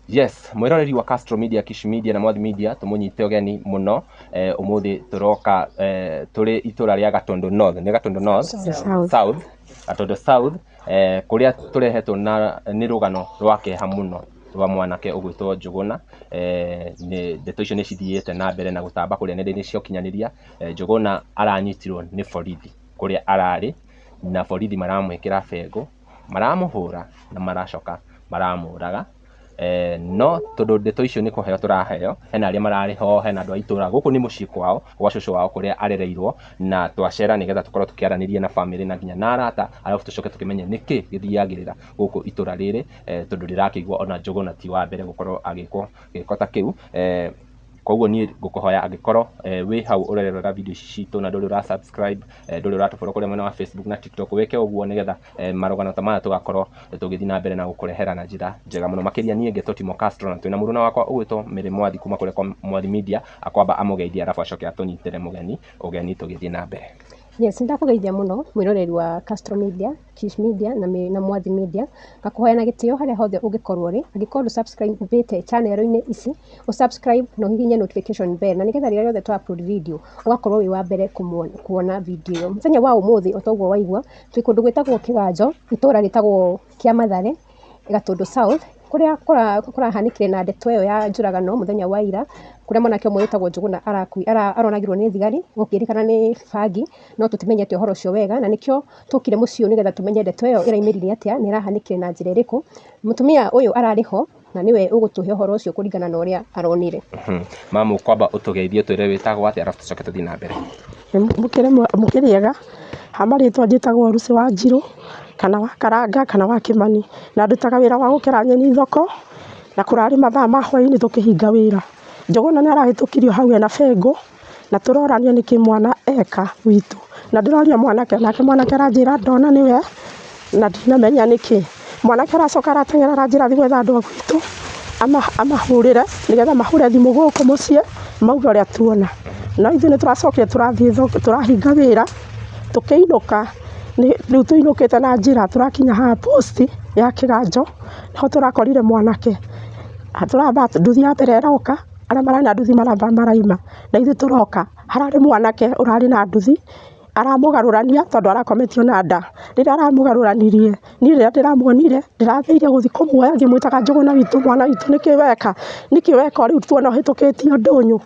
Yes, mwĩroreri wa Castro Media, Kish Media na Mwathi Media, tũmũnyite ũgeni mũno. Ũmũthĩ tũroka tũrĩ itũra rĩa Gatundu North. Nĩ Gatundu North? South. South. Gatundu South, kũrĩa tũrehetwo na nĩ rũgano rwa kĩeha mũno rwa mwanake ũgwĩtwo Njũgũna. Nĩ ndeto icio nĩ cithiĩte na mbere na gũtamba kũrĩa nenda-inĩ cia ũkinyanĩria. Njũgũna aranyitirwo nĩ borithi kũrĩa ararĩ, na borithi maramwĩkĩra bengũ, maramũhũra na maracoka maramũraga. No tondũ ndeto icio nĩ kũheo tũraheo, hena arĩa mararĩ ho, hena andũ a itũra, gũkũ nĩ mũciĩ kwao gwa cũcũ wao kũrĩa arereirwo, na twacera nĩgetha tũkorwo tũkĩaranĩria na bamĩrĩ na nginya na arata, arabu tũcoke tũkĩmenye nĩkĩ gĩthiagĩrĩra gũkũ itũra rĩrĩ, tondũ rĩrakĩigua ona Njũgũna ti wa mbere gũkorwo agĩkwo gĩko ta kĩu. Koguo niĩ ngũkũhoya angĩkorwo wĩ hau ũrerorera video ici citũ na ndũrĩ ũra subscribe, ndũrĩ ũratũfollow kũrĩa mwena wa Facebook na TikTok, wĩke ũguo nĩgetha marũgano ta maya tũgakorwo tũgĩthiĩ na mbere na gũkũrehera na njĩra njega mũno makĩria. Niĩ ngetwo Timo Castro na twĩna mũruna wakwa ũgwĩtwo Mary Mwathi kuma kũrĩa kwa Mwathi Media, akwamba amũgeithie arabu acoke atũnyitĩre mũgeni ũgeni tũgĩthiĩ na mbere. Yes, ndakũgeithia mũno mwĩroreri wa Castro Media, Kish Media na Mwathi Media. Ngakũhoya na gĩtĩo harĩa hothe ũngĩkorwo ũrĩ, angĩkorwo ndũ subscribe channel-inĩ ici, ũ subscribe na ũhihinye notification bell, na nĩgetha rĩrĩa rĩothe twa upload video ũgakorwo wĩ wa mbere kuona video ĩyo. Mũthenya wa ũmũthĩ, o toguo waigua, twĩ kũndũ gwĩtagwo Kĩganjo, itũra rĩtagwo Kĩa Mathare, Gatũndũ South, kũrĩa kũrahanĩkire na ndeto ĩyo ya njũragano mũthenya wa ira, kũrĩa mwanake ũmwe wĩtagwo Njũgũna aronagirwo nĩ thigari gũkĩrĩkana nĩ bangi, no tũtimenyete ũhoro ũcio wega, na nĩkĩo tũkire mũciĩ ũyũ nĩgetha tũmenye ndeto ĩyo ĩraimĩrire atĩa na ĩrahanĩkire na njĩra ĩrĩkũ. Mũtumia ũyũ ararĩ ho na nĩwe ũgũtũhe ũhoro ũcio kũringana na ũrĩa aronire. Mamu, kwamba ũtũgeithie, ũtwĩre wĩtagwo atĩa, arabu tũcoke tũthiĩ na mbere. Mũkĩrĩega ha marĩtwa, njĩtagwo Lucy Wanjirũ kana wa Karanga kana wa Kĩmani, na ndutaga wĩra wa gũkera nyeni thoko, na kũrarĩ mathaa ma hwaĩ-inĩ tũkĩhinga wĩra. Njũgũna nĩ arahĩtũkirio hau ena bengũ, na tũrorania nĩkĩ mwana eka witũ, na ndĩroria mwanake, nake mwanake aranjĩra ndona nĩwe na ndinamenya nĩkĩ. Mwanake aracoka arateng'era, aranjĩra thiĩ gwetha andũ a gwitũ amahũrĩre nĩgetha mahũre thimũ gũkũ mũciĩ mauge ũrĩa tuona. No ithuĩ nĩ tũracokire tũrathiĩ thoko, tũrahinga wĩra tũkĩinũka. Rĩu tũinũkĩte na njĩra, tũrakinya haha post ya Kĩganjo, nĩho tũrakorire mwanake. Tũramba nduthi ya mbere ĩroka, arĩa mararĩ na nduthi maramba maraima, na ithuĩ tũroka. Hararĩ mwanake ũrarĩ na nduthi aramũgarũrania tondũ arakometio na nda. Rĩrĩa aramũgarũranirie, niĩ rĩrĩa ndĩramuonire ndĩrageire gũthiĩ kũmuoya ngĩmwĩtaga, "Njũgũna witũ, mwana witũ, nĩkĩ weka? Nĩkĩ weka? Rĩu tuona ũhĩtũkĩtio ndũnyũ."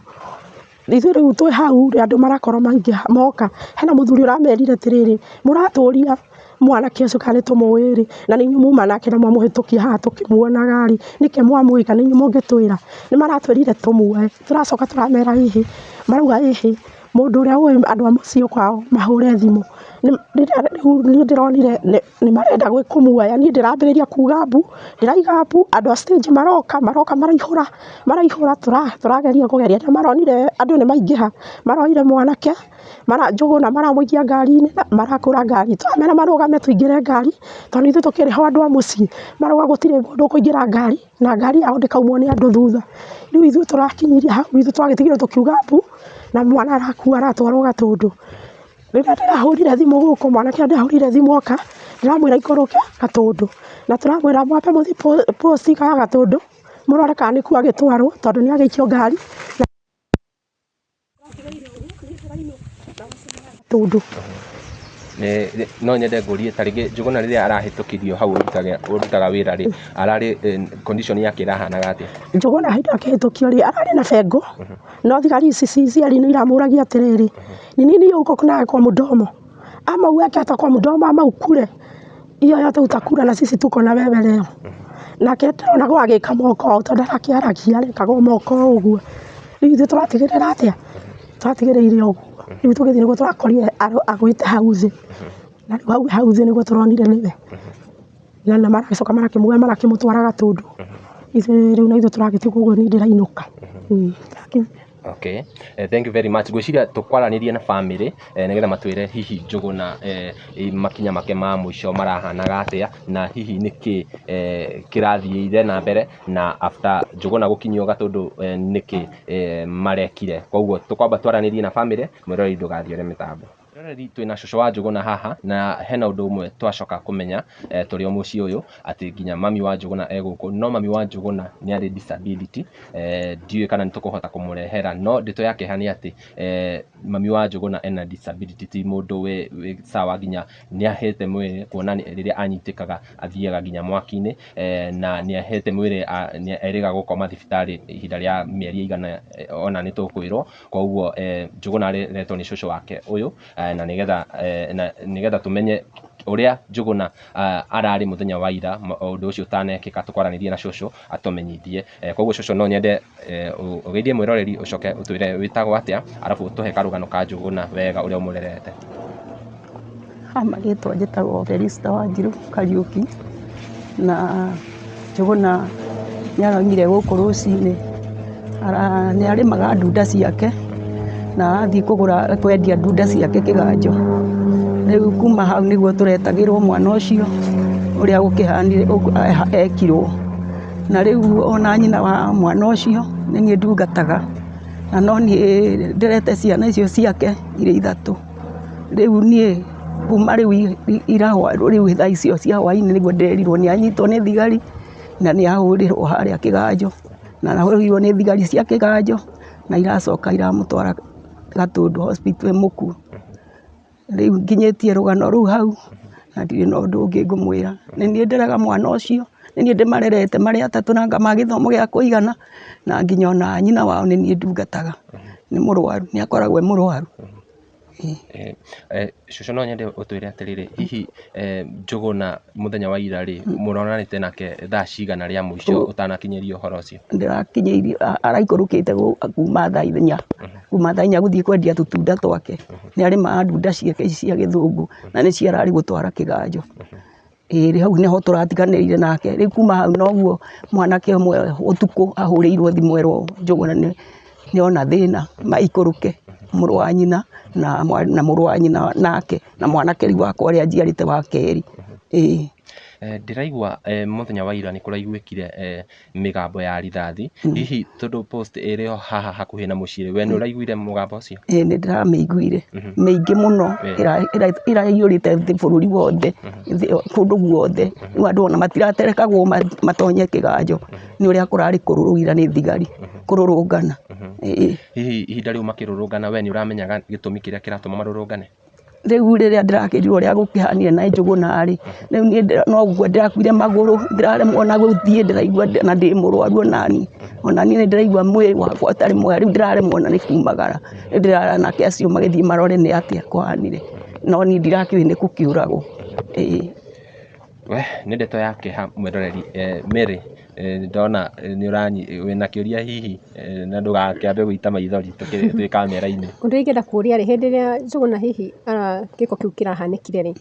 Ithuĩ rĩu twĩ hau rĩ, andũ marakorwo maingĩha moka. Hena mũthuri ũramerire atĩrĩrĩ, "Mũratũria mwanake ũcio kana nĩ tũmũĩ rĩ, na nĩ inyuĩ muma nake na mwamũhĩtũkia haha tũkĩmuonaga rĩ, nĩkĩ mwamwĩka? Nĩ inyuĩ mũngĩtwĩra." Nĩ maratwĩrire tũmuoe. Tũracoka tũramera ĩhĩ, marauga ĩhĩ, mũndũ ũrĩa ũĩ andũ a mũciĩ kwao mahũre thimũ. Rĩrĩa rĩu niĩ ndĩronire nĩ marenda kũmuoya, niĩ ndĩrambĩrĩria kuga mbu, ndĩraiga mbu. Andũ a stage maroka, maroka, maraihũra, maraihũra. Tũrageria kũgeria, rĩrĩa maronire andũ nĩ maingĩha, maroire mwanake Njũgũna maramũikia ngari-inĩ na marakũra ngari. Tũramera marũgame tũingĩre ngari tondũ ithuĩ tũkĩrĩ ho andũ a mũciĩ. Marauga gũtirĩ mũndũ ũkũingĩra ngari na ngari yao ndĩkaumwo nĩ andũ thutha. Rĩu ithuĩ tũrakinyirie hau, ithuĩ twagĩtigirwo tũkiuga mbu, na mwana arakua aratwarwo Gatũndũ. Rĩrĩa ndĩrahũrire thimũ gũkũ, mwanake ndĩrahũrire thimũ oka, ndĩramwĩra aikũrũke Gatũndũ, na tũramwĩra mwambe mũthiĩ post ya Gatũndũ mũrore kana nĩkuo agĩtwarwo, tondũ nĩ agĩikio ngari Gatũndũ. No nyende ngũrie, ta rĩngĩ Njũgũna rĩrĩa arahĩtũkirio hau ũrutaga wĩra rĩ, ararĩ condition yake ĩrahanaga atĩa? Njũgũna hĩndĩ ĩyo akĩhĩtũkio rĩ, ararĩ na bengũ, no thigari ici cieri nĩ iramũragia atĩrĩrĩ, "Ni nini uko nayo kwa mdomo? Ama uweke hata kwa mdomo ama ukule hiyo yote, utakula na sisi tuko na wewe leo." Nake ndĩrona agĩka moko ũũ, tondũ arakĩaragia arekaga o moko ũguo. Rĩu ithuĩ tũratigĩrĩra atĩa? Tũratigĩrĩire ũguo. Rĩu tũgĩthiĩ nĩguo tũrakorire agwĩte hau thĩ, na rĩu hau hau thĩ nĩguo tũronire nĩwe, na maracoka marakĩmuoya marakĩmũtwara Gatũndũ. Ithuĩ rĩu na ithuĩ tũragĩtigwo ũguo, niĩ ndĩrainũka. Okay. Thank you very much. Ngwĩciria tũkwaranĩria na family nĩgetha matwĩre hihi Njũgũna makinya make ma mũico marahanaga atĩa, na hihi nĩkĩ kĩrathiĩre na mbere, na after Njũgũna gũkinyio Gatũndũ nĩkĩ marekire. Koguo tũkwamba twaranĩrie na family. Mwĩroreri, ndũgathiĩ ũrĩ mĩtambo. Mwĩroreri, twĩna cũcũ wa Njũgũna haha, na hena ũndũ ũmwe twacoka kũmenya tũrĩ o mũciĩ ũyũ, atĩ nginya mami wa Njũgũna e gũkũ, no mami wa Njũgũna nĩ arĩ disability. Ndiũĩ kana nĩ tũkũhota kũmũrehera, no ndeto ya kĩeha nĩ atĩ mami wa Njũgũna ena disability, ti mũndũ wĩ sawa, nginya nĩ ahĩte mwĩrĩ kuona rĩrĩa anyitĩkaga athiaga nginya mwaki-inĩ, na nĩ ahĩte mwĩrĩ, nĩ erĩga gũkoma thibitarĩ ihinda rĩa mĩeri ĩigana ona nĩ tũkwĩrwo. Koguo Njũgũna areretwo nĩ cũcũ wake ũyũ, na nĩgetha tũmenye ũrĩa Njũgũna ararĩ mũthenya wa ira, ũndũ ũcio ũtanekĩka, tũkwaranĩrie na cũcũ atũmenyithie. Koguo cũcũ, no nyende ũgeithie mwĩroreri, ũcoke ũtwĩre wĩtagwo atĩa, arabu ũtũhe karũgano ka Njũgũna wega ũrĩa ũmũrerete. Ha marĩtwa njĩtagwo Felista Wanjiru Kariũki, na Njũgũna nĩ araumire gũkũ rũcinĩ, nĩ arĩmaga ndunda ciake na arathiĩ kũgũra kwendia ndunda ciake kĩganjo. Rĩu kuma hau nĩguo tũretagĩrwo mwana ũcio ũrĩa gũkĩhanire ekirwo. Na rĩu ona nyina wa mwana ũcio nĩ niĩ ndungataga, na no niĩ ndĩrete ciana icio ciake irĩ ithatũ. Rĩu niĩ kuma rĩu ira rĩu thaa icio cia hwainĩ nĩguo ndĩrerirwo nĩ anyitwo nĩ thigari na nĩ ahũrĩrwo harĩa kĩganjo, na arahũrirwo nĩ thigari cia kĩganjo na iracoka iramũtwara Gatũndũ hospital e mũkuo. Rĩu nginyĩtie rũgano rũu hau na ndirĩ na ũndũ ũngĩ ngũmwĩra. Nĩ niĩ nderaga mwana ũcio, nĩ niĩ ndĩmarerete marĩ atatũ na ngamahe gĩthomo gĩa kũigana, na nginya ona nyina wao nĩ niĩ ndungataga. Nĩ mũrwaru, nĩ akoragwo e mũrwaru. Cũcũ, no nyende ũtwĩre atĩrĩrĩ, hihi Njũgũna mũthenya wa ira rĩ, mũronanĩte nake thaa cigana rĩa mũico ũtanakinyĩrio ũhoro ũcio? Ndĩrakinyĩirio araikũrũkĩte kuma thaa 4, kuma thaa 4 gũthiĩ kwendia tũtunda twake. Nĩ arĩmaga ndunda ciake ici cia gĩthũngũ na nĩcio ararĩ gũtwara kĩganjo. Ĩĩ, hau nĩho tũratiganĩire nake. Rĩu kuma hau noguo mwanake ũmwe ũtukũ ahũrĩirwo thimũ erwo Njũgũna nĩ ona thĩna, maikũrũke, mũrũ wa nyina na mũrũ wa nyina nake na mwanake rĩu wakwa ũrĩa njiarĩte wa kerĩ. Ĩĩ. Ndĩraigua mũthenya wa ira nĩ kũraiguĩkire mĩgambo ya rithathi, hihi tondũ post ĩrĩ o haha hakuhĩ na mũciĩ, we nĩ ũraiguire mũgambo ũcio? Ĩĩ, nĩ ndĩramĩiguire mĩingĩ mũno, ĩraiyũrĩte bũrũri wothe, kũndũ guothe. Rĩu andũ ona matiraterekagwo matonye kĩganjo nĩ ũrĩa kũrarĩ kũrũrũira nĩ thigari, kũrũrũngana. Hihi ihinda rĩu makĩrũrũngana, we nĩ ũramenyaga gĩtũmi kĩrĩa kĩratũma marũrũngane? Rĩu rĩrĩa ndĩrakĩrirwo ũrĩa gũkĩhanire na Njũgũna rĩ, rĩu niĩ no gũkua ndĩrakuire magũrũ, ndĩraremwo na gũthiĩ, ndĩraigua na ndĩ mũrwaru onaniĩ, onaniĩ nĩ ndĩraigua mwĩrĩ wakwa ũtarĩ mwega, rĩu ndĩraremwo ona nĩ kumagara. Rĩu ndĩrara nake acio magĩthiĩ marore nĩ atĩa kũhanire, no niĩ ndirakĩũĩ nĩ kũkĩũragwo. Ĩĩ. We nĩ ndeto ya kĩeha, mwĩroreri. Mary, ndona nĩ ũranyi wĩna kĩũria hihi, na ndũgakĩambe gũita maithori twĩ kamera-inĩ. Ũndũ ingĩenda kũũria rĩ, hĩndĩ ĩrĩa Njũgũna hihi gĩko kĩu kĩrahanĩkire rĩ,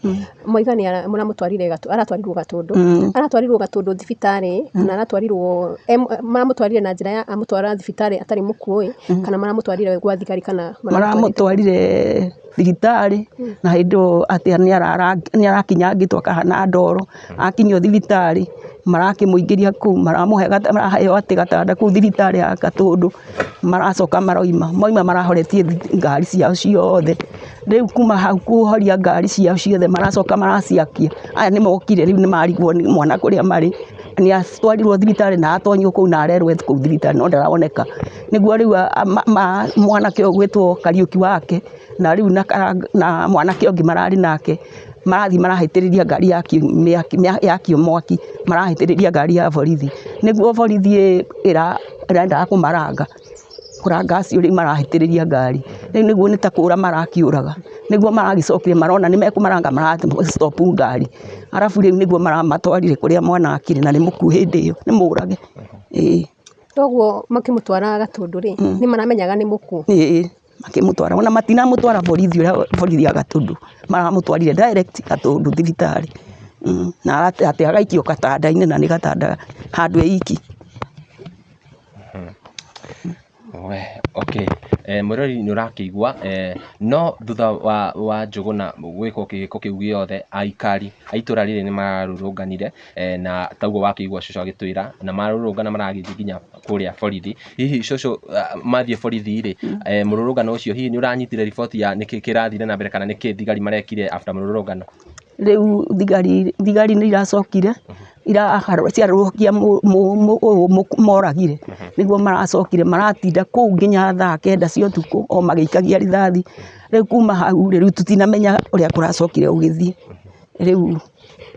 mwaiga nĩ mũramũtwarire, aratwarirwo Gatũndũ, aratwarirwo Gatũndũ thibitarĩ, kana aratwarirwo, maramũtwarire na njĩra ya amũtwara thibitarĩ atarĩ mũkuo ĩ, kana maramũtwarire gwa thigari, kana maramũtwarire thibitarĩ na hĩndĩ ĩyo atĩ nĩ arakinyangĩtwo akahana ndoro, akinyio thibitarĩ marakĩmũingĩria kũu, maramũhe maraheo atĩ gatanda kũu thibitarĩ ya Gatũndũ, maracoka maroima, moima marahoretie ngari ciao ciothe. Rĩu kuma hau kũhoria ngari ciao ciothe maracoka maraciakia. Aya nĩ mokire rĩu nĩ marigwo nĩ mwana kũrĩa marĩ, nĩ atwarirwo thibitarĩ na atonyio kũu na arerwo kũu thibitarĩ no ndaraoneka. Nĩguo rĩu mwanake ũgwĩtwo Kariũki wake na rĩu na mwanake ũngĩ mararĩ nake marathiĩ marahĩtĩrĩria ngari yakio mwaki, marahĩtĩrĩria ngari ya borithi. Nĩguo borithi ĩrendaga kũmaranga, kũranga acio rĩu marahĩtĩrĩria ngari. Rĩu nĩguo nĩ ta kũra marakĩũraga, nĩguo maragĩcokire marona nĩ mekũmaranga, mara stop ngari. Arabu rĩu nĩguo maramatwarire kũrĩa mwana akĩrĩ na nĩ mũkuo hĩndĩ ĩyo, nĩ mũrage. Ĩĩ. Koguo makĩmũtwara Gatũndũ rĩ, nĩ maramenyaga nĩ mũkuo? Ĩĩ, makĩmũtwara, ona matinamũtwara borithi ũrĩa borithi ya Gatũndũ, maramũtwarire direct Gatũndũ thibitarĩ. Na atĩ agaikio gatanda-inĩ na nĩ gatanda handũ e iki. We, okay. Mwĩroreri nĩ ũrakĩigua, no thutha wa Njũgũna gwĩkwo gĩko kĩu gĩothe, aikari a itũra rĩrĩ nĩ mararũrũnganire, na taguo wakĩigua cũcũ agĩtwĩra, na marũrũngana maragĩthiĩ nginya kũrĩa borithi. Hihi cũcũ, mathiĩ borithi rĩ, mũrũrũngano ũcio hihi nĩ ũranyitire riboti ya nĩkĩ kĩrathire na mbere kana nĩkĩ thigari marekire after mũrũrũngano? Rĩu thigari nĩ iracokire ciarũrũkia ũyũ moragire, nĩguo maracokire maratinda kũu nginya thaa 9 cia ũtukũ o magĩikagia rithathi. Rĩu kuma hau rĩ, rĩu tũtinamenya ũrĩa kũracokire gũgĩthiĩ. Rĩu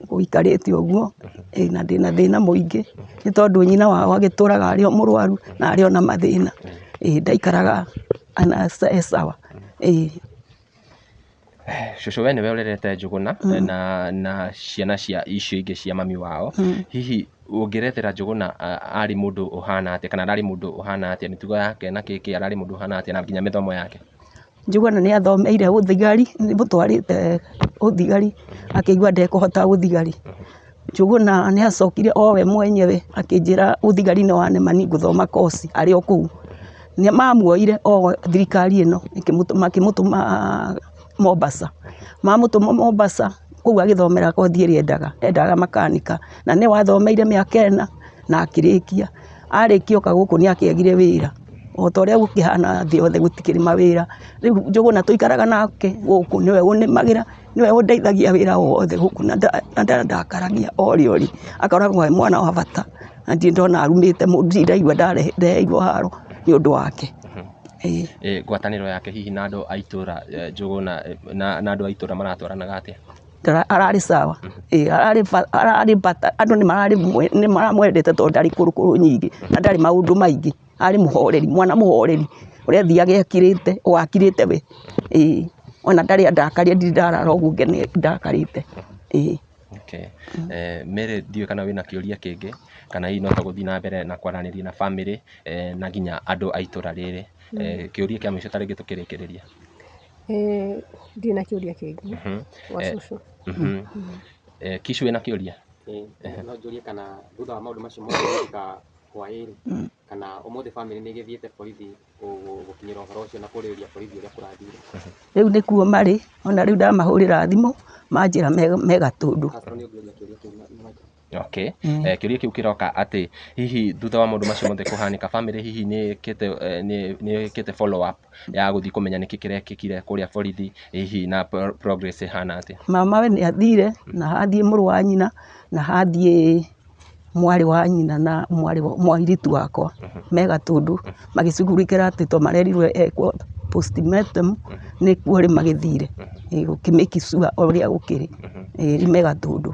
gũikarĩte ũguo, na ndĩna thĩna mũingĩ nĩ tondũ nyina wao agĩtũraga arĩ o mũrwaru na arĩ o na mathĩna. Ndaikaraga e sawa. Cũcũ, we nĩwe ũrerete Njũgũna na ciana cia icio ingĩ cia mami wao. Hihi ũngĩrethera Njũgũna arĩ mũndũ ũhana atĩa, kana ararĩ mũndũ ũhana atĩa, mĩtugo yake na kĩkĩ, ararĩ mũndũ ũhana atĩa na nginya mĩthomo yake? Njũgũna nĩ athomeire ũthigari, nĩ mũtwarĩte ũthigari akĩigua ndekũhota ũthigari. Njũgũna nĩ acokire o we mwenyewe akĩnjĩra ũthigari nĩ wanema niĩ ngũthoma koci arĩ o kũu. Nĩ mamuoire o thirikari ĩno makĩmũtũma Mombasa. Mamũtũma Mombasa kũu agĩthomera kothi ĩrĩa endaga makanika, na nĩ wathomeire mĩaka 4 na akĩrĩkia. Arĩkia oka gũkũ nĩ akĩagire wĩra, o ta ũrĩa gũkĩhana thĩ yothe gũtikĩrĩ mawĩra. Rĩu Njũgũna tũikaraga nake gũkũ, nĩwe ũnĩmagĩra, nĩwe ũndeithagia wĩra wothe gũkũ, na ndandakaragia o rĩ o rĩ, akoragwo e mwana wa bata, na ndirĩ ndona arumĩte mũndũ, ndirĩ ndaigua ndeheirwo haro nĩ ũndũ wake. Ngwatanĩro yake hihi na andũ a itũra, Njũgũna na andũ a itũra maratwaranaga atĩa? Ararĩ sawa, ararĩ bata, andũ nĩ maramwendete tondũ ndarĩ kũrũkũrũ nyingĩ na ndarĩ maũndũ maingĩ, arĩ mũhoreri, mwana mũhoreri ũrĩa athiaga akirĩte, o akirĩte we. Ona ndarĩ andakaria, ndirĩ ndarara ũguo ndakarĩte. Okay. Mary, ndiũĩ kana wĩna kĩũria kĩngĩ, kana hihi no tũgũthiĩ na mbere na kwaranĩria na family, na nginya andũ a itũra rĩrĩ. Kĩũria kĩa mũico ta rĩngĩ tũkĩrĩkĩrĩria. Ndirĩ na kĩũria kĩngĩ wa cũcũ. Kishu, wĩna kĩũria? No njũrie kana thutha wa maũndũ macio mothe gwĩkĩka hwaĩ-rĩ, kana ũmũthĩ family nĩ ĩgĩthiĩte borithi gũkinyĩra ũhoro ũcio na kũrĩrĩria borithi ũrĩa kũrathire? Rĩu nĩkuo marĩ, ona rĩu ndamahũrĩra thimũ manjĩra mega tũndũ. Castro nĩ ũngĩũria kĩũria kĩu na mic. Okay. Kĩũria kĩu kĩroka atĩ hihi thutha wa maũndũ macio mothe kũhanĩka, family hihi nĩ ĩkĩte follow up ya gũthiĩ kũmenya nĩkĩ kĩrekĩkire kũrĩa borithi, hihi na progress ĩhana atĩa? Mama we nĩ athire, na hathiĩ mũrũ wa nyina, na hathiĩ mwarĩ wa nyina na mwarĩ mũirĩtu wakwa mega tũndũ magĩcugurĩkĩra atĩ to marerirwo ekwo postmortem, nĩkuo rĩ magĩthire gũkĩ sure ũrĩa gũkĩrĩ rĩ mega tũndũ.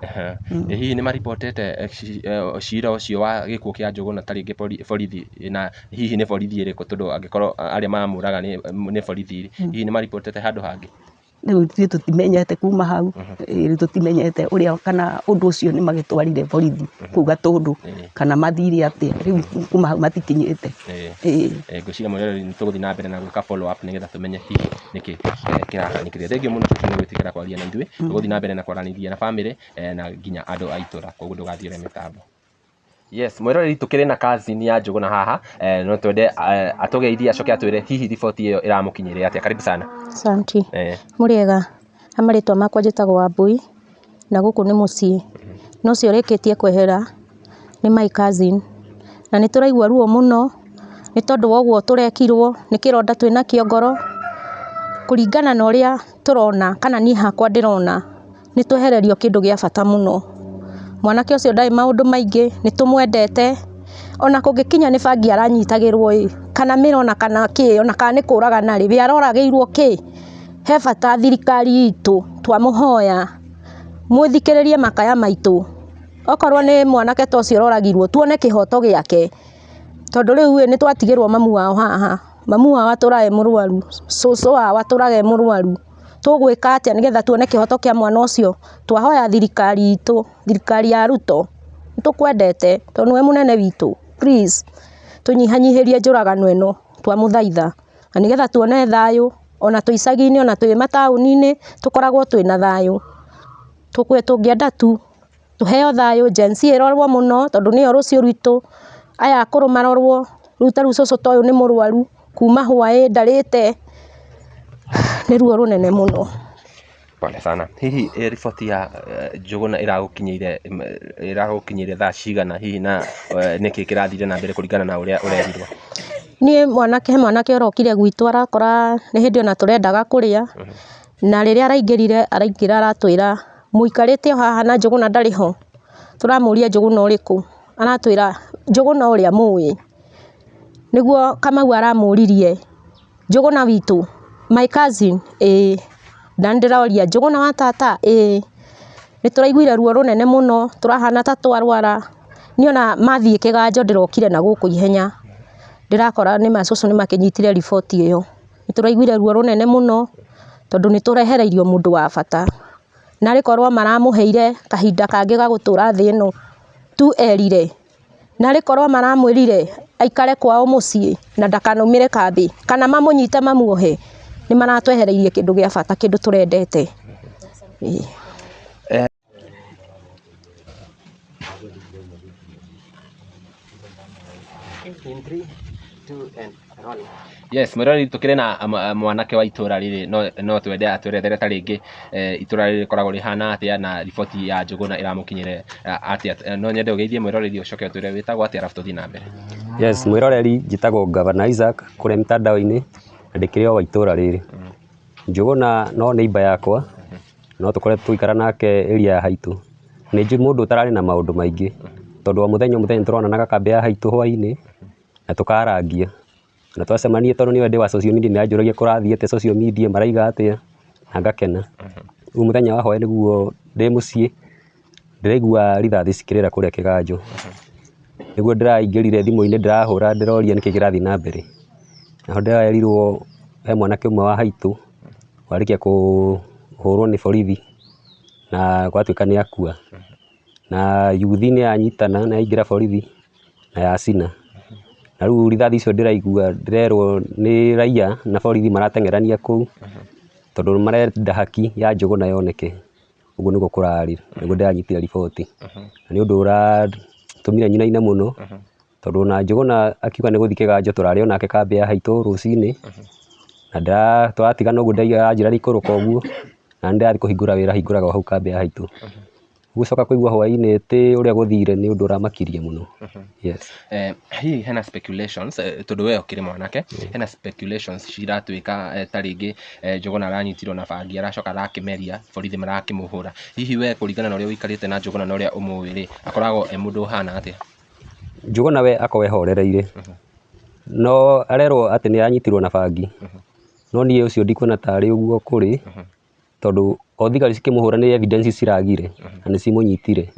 Hihi nĩ maribotete cira ũcio wa gĩkuũ kĩa Njũgũna ta rĩngĩ borithi, na hihi nĩ borithi ĩrĩkũ, tondũ angĩkorwo arĩa maramũraga nĩ borithi, hihi nĩ maribotete handũ hangĩ? Rĩu ithuĩ tũtimenyete kuma hau, rĩu tũtimenyete ũrĩa kana ũndũ ũcio nĩ magĩtwarire borithi kũu Gatũndũ kana mathire atĩa, rĩu kuma hau matikinyĩte. Ngwĩciria mwĩroreri nĩ tũgũthiĩ na mbere na gwĩka follow up nĩgetha tũmenye hihi nĩkĩ kĩrahanĩkire. Thengiũ mũno cũcũ nĩ gwĩtĩkĩra kwaria na ithuĩ. Tũgũthiĩ na mbere na kwaranĩria na family, na nginya andũ a itũra, koguo ndũgathiĩ ũrĩa mĩtambo. Yes, mwĩroreri, tũkĩrĩ na cousin ya Njũgũna haha, no twende atũgeithie acoke atwĩre hihi riboti ĩyo ĩramũkinyĩire atĩa. Karibu sana. Asante. Mũrĩega, ha marĩtwa makwa njĩtagwo Wambui na gũkũ nĩ mũciĩ. Na ũcio ũrĩkĩtie kwehera nĩ my cousin. Na nĩ tũraigua ruo mũno nĩ tondũ wa ũguo tũrekirwo, nĩ kĩronda twĩnakĩo ngoro. Kũringana na ũrĩa tũrona kana niĩ hakwa ndĩrona, nĩ twehererio kĩndũ gĩa bata mũno. Mwanake ũcio ndarĩ maũndũ maingĩ, nĩ tũmwendete. Ona kũngĩkinya nĩ bangi aranyitagĩrwo ĩ, kana mĩrona kana kĩ, ona kana nĩ kũragana rĩ, we aroragĩirwo kĩ? He bata thirikari itũ twamũhoya mwĩthikĩrĩrie makaya maitũ. Okorwo nĩ mwanake ta ũcio ũroragirwo, tuone kĩhoto gĩake. Tondũ rĩu ĩ, nĩ twatigĩrwo mamu wao haha. Mamu wao atũraga e mũrwaru, cũcũ wao atũraga e mũrwaru. Tũgwĩka atĩa nĩgetha tuone kĩhoto kĩa mwana ũcio? Twahoya thirikari itũ, thirikari ya Ruto, nĩ tũkwendete tondũ nĩwe mũnene witũ. Please, tũnyihanyihĩrie njũragano ĩno, twamũthaitha. Na nĩgetha tuone thayũ, ona twĩ icagi-inĩ, ona twĩ mataũni-inĩ, tũkoragwo twĩna thayũ. Tũngĩenda tu tũheo thayũ, Gen Z ĩrorwo mũno tondũ nĩyo rũciũ rwitũ. Aya akũrũ marorwo, rĩu ta rĩu cũcũ ta ũyũ nĩ mũrwaru, Kuma hwaĩ ndarĩte, nĩ ruo rũnene mũno. Pole sana. Hihi riboti ya Njũgũna ĩragũkinyĩire thaa cigana hihi na nĩkĩ kĩrathire na mbere kũringana na ũrĩa ũrerirwo? Niĩ mwanake, he mwanake ũrokire gwitũ arakora nĩ hĩndĩ ona tũrendaga kũrĩa, na rĩrĩa araingĩrire araingĩra aratwĩra mũikarĩte o haha na Njũgũna ndarĩ ho? Tũramũria Njũgũna ũrĩkũ? Aratwĩra Njũgũna ũrĩa mũĩ. Nĩguo Kamau aramũririe Njũgũna witũ, my cousin, ĩĩ. Na nĩndĩroria Njũgũna wa tata, ĩĩ. Nĩ tũraiguire ruo rũnene mũno, tũrahana ta twarwara. Niĩ ona mathiĩ kĩganjo ndĩrokire na gũkũ ihenya, ndĩrakora nĩma cũcũ nĩ makĩnyitire riboti ĩyo. Nĩ tũraiguire ruo rũnene mũno, tondũ nĩ tũrehereirio mũndũ wa bata. Narĩ korwo maramũheire kahinda kangĩ ga gũtũra thĩ ĩno tu erire. Narĩ korwo maramwĩrire aikare kwao mũciĩ na ndakanaumĩre kambĩ, kana mamũnyite mamuohe, nĩ maratwehereirie kĩndũ gĩa bata, kĩndũ tũrendete. Ĩĩ. In 3, 2 and rolling. Yes, mwĩroreri, tũkĩrĩ na mwanake wa itũra rĩrĩ, no twende atwerethere ta rĩngĩ itũra rĩrĩ rĩkoragwo rĩhana atĩa na riboti ya Njũgũna ĩramũkinyĩre atĩa. No nyende ũgeithie mwĩroreri, ũcoke ũtwĩre wĩtagwo atĩa, arabu tũthiĩ na mbere. Yes, mwĩroreri, njĩtagwo Gavana Isaac kũrĩa mitandao-inĩ na ndĩkĩrĩ o wa itũra rĩrĩ. Njũgũna no neighbor yakwa, no tũkoretwo tũgĩikara nake area ya haitũ. Nĩ njũĩ mũndũ ũtararĩ na maũndũ maingĩ, tondũ o mũthenya o mũthenya nĩtũronanaga kambĩ ya haitũ hwaĩ-inĩ na tũkarangia. Na twacemania, tondũ nĩwe ndĩ wa social media, nĩ anjũragia kũrathiĩ atĩa social media, maraiga atĩa, na ngakena. Rĩu mũthenya wa hwaĩ nĩguo ndĩ mũciĩ ndĩraigua rithathi cikĩrĩra kũrĩa kĩganjo. Nĩguo ndĩraingĩrire thimũ-inĩ, ndĩrahũra, ndĩroria nĩkĩ kĩrathiĩ na mbere. Naho ndĩrerirwo he mwanake ũmwe wa haitũ warĩkia kũhũrwo nĩ borithi na gwatuĩka nĩ akua. Na yuthi nĩ yanyitana na yaingĩra borithi na yacina. Na rĩu rithathi icio ndĩraigua ndĩrerwo nĩ raia na borithi marateng'erania kũu, tondũ marenda haki ya Njũgũna yoneke. Ũguo nĩguo kũrarĩ, nĩguo ndĩranyitire riboti. Na nĩ ũndũ ũratũmire nyinaine mũno, tondũ ona Njũgũna akiuga nĩ gũthiĩ kĩganjo tũrarĩ onake kambĩ ya haitũ rũcinĩ, na tũratigana ũguo anjĩra nĩ ikũrũka ũguo, na nĩ ndĩrathiĩ kũhingũra wĩra hingũraga o hau kambĩ ya haitũ. Gũcoka kũigua hwaĩ-inĩ atĩ ũrĩa gũthire nĩ ũndũ ũramakirie mũno. Yes. Hihi hena speculations, tondũ we ũkĩrĩ mwanake, hena speculations ciratuĩka ta rĩngĩ Njũgũna aranyitirwo na bangi, aracoka arakĩmeria, borithi marakĩmũhũra. Hihi we kũringana na ũrĩa ũikarĩte na Njũgũna na ũrĩa ũmũĩ rĩ, akoragwo e mũndũ ũhana atĩa? Njũgũna we akorwo ehorereire, no arerwo atĩ nĩ anyitirwo na bangi, no niĩ ũcio ndikuona tarĩ ũguo kũrĩ, tondũ o thigari cikĩmũhũra nĩ evidence ciragire na nĩ cimũnyitire.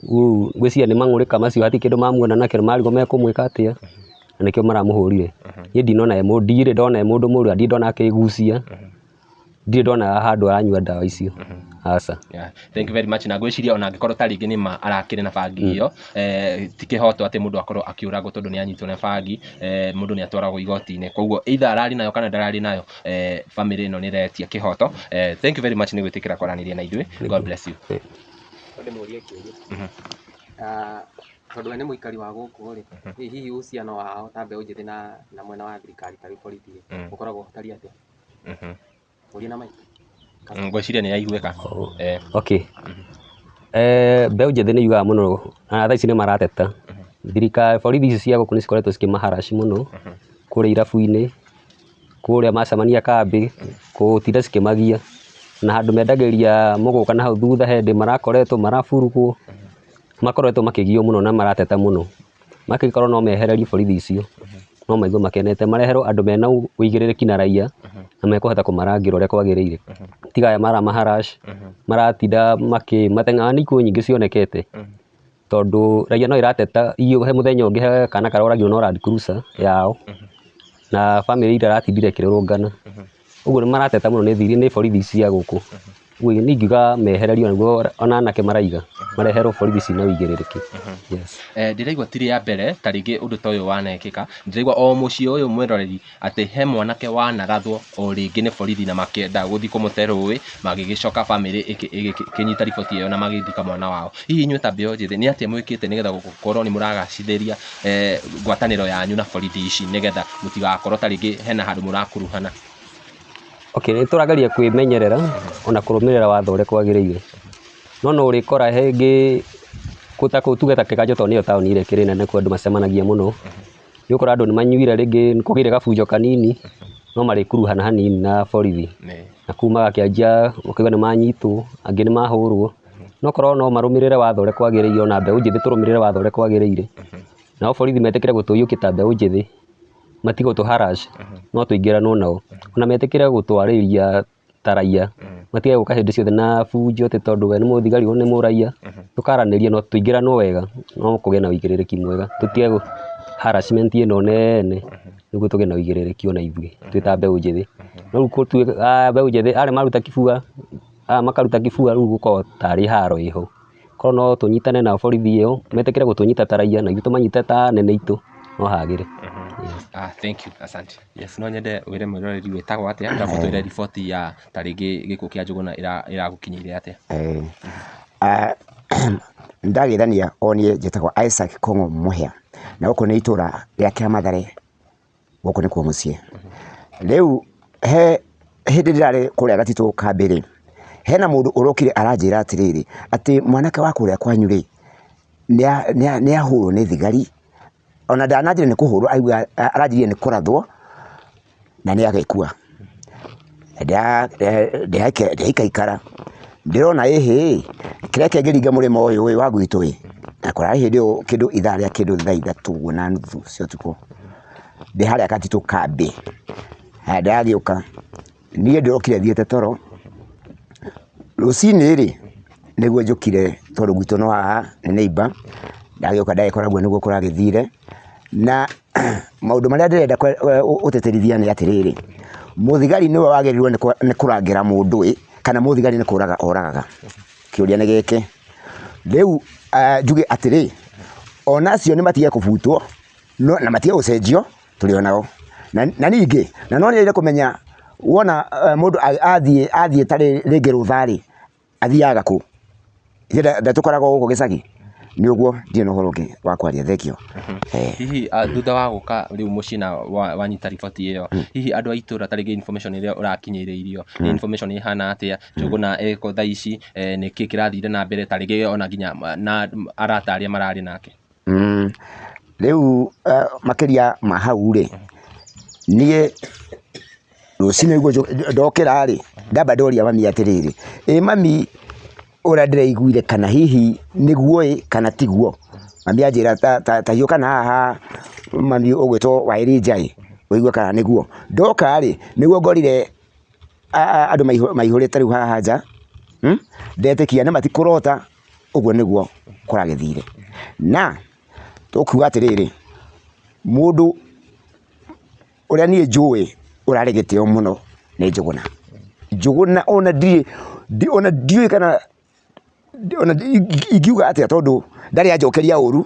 Rĩu ngwĩciria nĩ mang'ũrĩka macio, hatirĩ kĩndũ mamuona nakĩo, marigwo mekũmwĩka atĩa, na nĩkĩo maramũhũrire. Niĩ ndinona e mũndũ, ndirĩ ndona e mũndũ mũũru, na ndirĩ ndona akĩgucia, ndirĩ ndona handũ aranyua ndawa icio, aca. Yeah. Thank you very much. Na ngwĩciria ona angĩkorwo ta rĩngĩ nĩ ma arakĩrĩ na bangi ĩyo, ti kĩhoto atĩ mũndũ akorwo akĩũragwo tondũ nĩ anyitwo na bangi. Mũndũ nĩ atwaragwo igoti-inĩ, koguo either ararĩ nayo kana ndararĩ nayo, family ĩno nĩ ĩretia kĩhoto. Thank you very much nĩ gwĩtĩkĩra kwaranĩria na ithuĩ. God bless you. No ndĩmũrie kĩũria. Ah, tondũ we nĩ mũikari wa gũkũ rĩ, hihi uhusiano wao ta mbeũ njĩthĩ na mwena wa thirikari ta rĩu borithi rĩ, ũkoragwo ũtariĩ atĩa? Ũria na mic. Ngwĩciria nĩ yaiguĩka. Okay. Mbeũ njĩthĩ nĩ yugaga mũno na thaa ici nĩ marateta thirikari, borithi ici cia gũkũ nĩ cikoretwo cikĩmaharaci mũno kũrĩa irabu-inĩ, kũrĩa macemania kambĩ, gũtinda cikĩmagia, na handũ mendagĩria mũgũka na hau thutha he hĩndĩ marakoretwo maraburugwo, makoretwo makĩgio mũno na marateta mũno. Makĩkorwo no mehererio borithi icio, no maigue makenete, mareherwo andũ mena ũigĩrĩrĩki na raia na mekũhota kũmarangĩra ũrĩa kwagĩrĩire. Tiga aya maramaharass, maratinda makĩmateng'era, nĩ ikuũ nyingĩ cionekete, tondũ raia no ĩrateta he mũthenya ũngĩ he kana karoragirwo no Land Cruiser yao, na bamĩrĩ iria ĩratindire ĩkĩrũrũngana. Ũguo nĩ marateta mũno nĩ thiri nĩ borithi cia gũkũ. Ũguo niĩ ingiuga mehererio nĩguo ona anake maraiga mareherwo borithi ciĩna ũigĩrĩrĩki. Yes. Ndĩraigua ti rĩa mbere ta rĩngĩ ũndũ ta ũyũ wanekĩka. Ndĩraigua o mũciĩ ũyũ mwĩroreri atĩ he mwanake wanagathwo o rĩngĩ nĩ borithi na makĩenda gũthiĩ kũmũte rũĩ, magĩgĩcoka bamĩrĩ ĩkĩnyita riboti ĩyo na magĩthika mwana wao. Hihi inyuĩ ta mbeũ njĩthĩ nĩ atĩa mwĩkĩte nĩgetha gũkorwo nĩ mũragacithĩria ngwatanĩro yanyu na borithi ici nĩgetha mũtigakorwo ta rĩngĩ hena handũ mũrakuruhana? Okay, nĩ tũrageria kwĩmenyerera ona kũrũmĩrĩra watho ũrĩa kwagĩrĩire. No no ũrĩkora hĩngĩ ta kũu tuge ta Kĩganjo tondũ nĩyo taũni ĩrĩa ĩkĩrĩ nene kwĩ andũ macemanagia mũno. Nĩ ũgũkora andũ nĩ manyuire rĩngĩ nĩ kwagĩire gabunjo kanini no marĩkuruhana hanini na borithi. Na kũu magakĩanjia ũkaigua nĩ manyitwo, angĩ nĩ mahũrwo. No korwo no marũmĩrĩre watho ũrĩa kwagĩrĩire ona mbeũ njĩthĩ tũrũmĩrĩre watho ũrĩa kwagĩrĩire. Nao borithi metĩkĩre gũtũiyũkia ta mbeũ njĩthĩ, matige gũtũ harass, no tũingĩranwo nao. Ona metĩkĩre gũtwarĩria ta raia, matige gũka hĩndĩ ciothe na bunjo atĩ tondũ we nĩ mũthigari ũyũ nĩ mũraia. Tũkaranĩria no tũingĩranwo wega, no kũgĩe na ũigĩrĩrĩki mwega. Tũtige harassment ĩno nene nĩguo tũgĩe na ũigĩrĩrĩki ona ithuĩ twĩ ta mbeũ njĩthĩ. No rĩu mbeũ njĩthĩ arĩa maruta kibua, aya makaruta kibua rĩu gũkoragwo tarĩ haro ĩho. Korwo no tũnyitane nao borithi ĩyo, metĩkĩre gũtũnyita ta raia na ithuĩ tũmanyite ta anene aitũ, no hagĩre. Thank you, asante. Yes, no nyende wĩre mwĩroreri wĩtagwo atĩa na ũtwĩre riboti ya ta rĩngĩ gĩkuũ kĩa Njũgũna ĩragũkinyĩire atĩa. Ndagĩthania o niĩ njĩtagwo Isaac Kong'o Mũhĩa na gũkũ nĩ itũra rĩa Kĩamathare, gũkũ nĩkuo mũciĩ. Rĩu he hĩndĩ ndĩrarĩ kũrĩa Gatitũ kambĩ rĩ, hena mũndũ ũrokire aranjĩra atĩrĩrĩ, atĩ mwanake wa kũrĩa kwanyu rĩ, nĩ ahũrwo nĩ thigari, ona ndananjĩra nĩ kũhũrwo, aigua aranjĩrire nĩ kũrathwo na nĩ agĩkua. Ndĩraikaikara ndĩrona ĩhĩ kĩrĩa kĩngĩringa mũrĩmo ũyũ wa gwitũ ĩ, na kũrarĩ hĩndĩ ĩyo kĩndũ ithaa rĩa kĩndũ thaa ithatũ ũguo na nuthu cia ũtukũ, ndĩ harĩa Gatitũ kambĩ. Haya ndĩragĩũka, niĩ ndĩrokire thiĩte toro, rũcinĩ rĩ, nĩguo njũkire tondũ gwitũ no haha nĩ neighbor, ndagĩũka ndagĩkora ũguo nĩguo kũragĩthire, na maũndũ marĩa ndĩrenda gũtĩtĩrithia nĩ atĩrĩrĩ, mũthigari nĩwe wagĩrĩirwo nĩ kũrangĩra mũndũ ĩ, kana mũthigari nĩ kũraga oragaga? Kĩũria nĩ gĩkĩ. Rĩu njuge atĩrĩ, ona acio nĩ matige kũbutwo na matige gũcenjio, tũrĩ o nao. Na ningĩ, na no nyende kũmenya wona mũndũ athiĩ ta rĩngĩ rũtha rĩ, athiaga kũ? Ithuĩ ndatũkoragwo gũkũ gĩcagi? Nĩ ũguo ndirĩ na ũhoro ũngĩ wa kwaria, thengiũ. Hihi thutha wa gũka rĩu mũciĩ na wanyita riboti ĩyo, hihi andũ a itũra ta rĩngĩ information ĩrĩa ũrakinyĩrĩirio nĩ information ĩhana atĩa, Njũgũna ĩko thaa ici, nĩkĩ kĩrathire na mbere ta rĩngĩ ona nginya na arata arĩa mararĩ nake? Rĩu makĩria ma hau rĩ, niĩ rũcinĩ nĩguo ndokĩra rĩ, ndamba ndoria mami atĩrĩrĩ, ĩ mami ũrĩa ndĩraiguire kana hihi nĩguo ĩ kana tiguo? Mami anjĩra ta hiũka na haha mami ũgwĩtwo wa Elijah ĩ, ũigue kana nĩguo. Ndoka rĩ, nĩguo ngorire andũ maihũrĩte rĩu haha nja, ndetĩkia nĩ matikũrota, ũguo nĩguo kũragĩthire. Na tũkuga atĩrĩrĩ, mũndũ ũrĩa niĩ njũĩ ũrarĩ gĩtĩo mũno nĩ Njũgũna. Njũgũna ona ndirĩ, ona ndiũĩ kana ona ingiuga atĩa tondũ ndarĩ anjokeria ũru,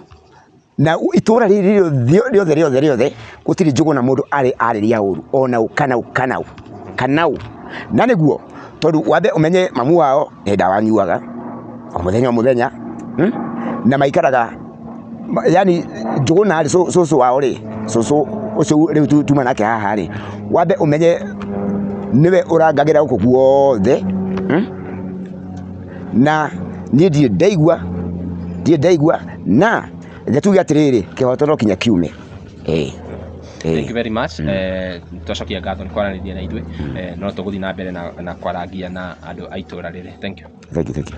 na itũra rĩrĩ rĩothe rĩothe rĩothe gũtirĩ Njũgũna mũndũ arĩ arĩria ũru ona ũ kana ũ kana ũ kana ũ. Na nĩguo tondũ wambe ũmenye mamu wao nĩ ndawa anyuaga o mũthenya o mũthenya, na maikaraga yani Njũgũna rĩ, cũcũ wao rĩ, cũcũ ũcio rĩu tuma nake haha rĩ, wambe ũmenye nĩwe ũrangagĩra gũkũ guothe, na niĩ ndirĩ ndaigua, ndirĩ ndaigua, na reke tuge atĩrĩrĩ, kĩhoto no kinya kiume. Thank you very much. Twacokia ngatho nĩ kwaranĩria na ithuĩ, no tũgũthiĩ na mbere na kwarangia na andũ a itũra rĩrĩ. Thank you. Thank you, thank you.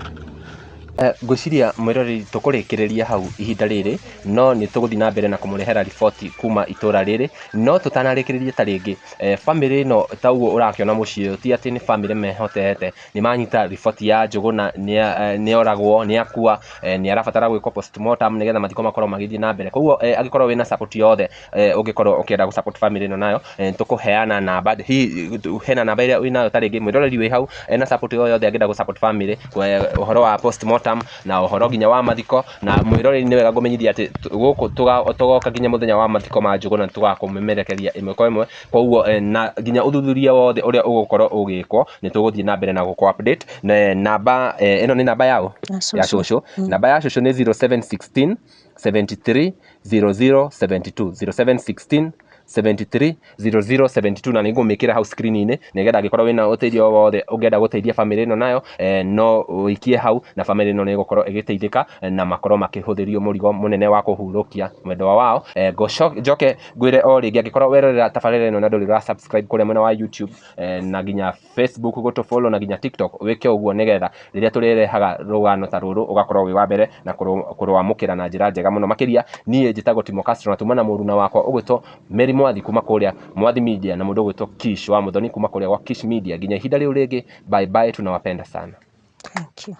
Ngwĩciria mwĩroreri tũkũrĩkĩrĩria hau ihinda rĩrĩ, no nĩ tũgũthiĩ na mbere na kũmũrehera riboti kuma itũra rĩrĩ, no tũtanarĩkĩrĩria ta rĩngĩ, bamĩrĩ ĩno ta ũguo ũrakĩona mũciĩ ũyũ ti atĩ nĩ bamĩrĩ mehotete, nĩ manyita riboti ya Njũgũna nĩoragwo, nĩakua, nĩarabatara gwĩkwo postmortem nĩgetha mathiko makorwo magĩthiĩ na mbere. Koguo angĩkorwo wĩna support yothe, ũngĩkorwo ũkĩenda gũ support bamĩrĩ ĩno nayo, nĩtũkũheana namba, hihi hena namba ĩrĩa wĩnayo ta rĩngĩ mwĩroreri wĩ hau ena support o yothe angĩenda gũ support bamĩrĩ ũhoro wa postmortem na ũhoro nginya wa mathiko. Na mwĩroreri nĩ wega ngũmenyithia atĩ gũkũ tũgoka nginya mũthenya wa mathiko ma Njũgũna tũgakũmemerekeria ĩmwe kwa ĩmwe. Koguo na nginya ũthuthuria wothe ũrĩa ũgũkorwo ũgĩkwo nĩ tũgũthiĩ na mbere na gũkũ update. Na namba ĩno nĩ namba yaũ? Ya Ya cũcũ. cũcũ. Namba ya cũcũ nĩ 0716 73 00 72, 0716 73 00 72, na nĩngũmĩkĩra hau screen-inĩ nĩgetha angĩkorwo wĩna ũteithio o wothe ũngĩenda gũteithia bamĩrĩ ĩno nayo, no ũikie hau na bamĩrĩ ĩno nĩ ĩgũkorwo ĩgĩteithĩka, na makorwo makĩhũthĩrio mũrigo mũnene wa kũhurũkia mwendwa wao. Njoke ngwĩre o rĩngĩ, angĩkorwo werorera tabarĩra ĩno na ndũrĩ ũra subscribe kũrĩa mwena wa YouTube, na nginya Facebook gũtũ follow na nginya TikTok, wĩke ũguo nĩgetha rĩrĩa tũrĩrehaga rũgano ta rũrũ ũgakorwo wĩ wa mbere na kũrwamũkĩra na njĩra njega mũno makĩria. Niĩ njĩtagwo Timo Castro na tuma na mũruna wakwa ũgwĩtwo Mary Mwathi kuma kũrĩa Mwathi Media na mũndũ ũgwĩtwo Kish wa Muthoni kuma kũrĩa gwa Kish Media. Nginya ihinda rĩu rĩngĩ, bye bye, tunawapenda sana. Thank you.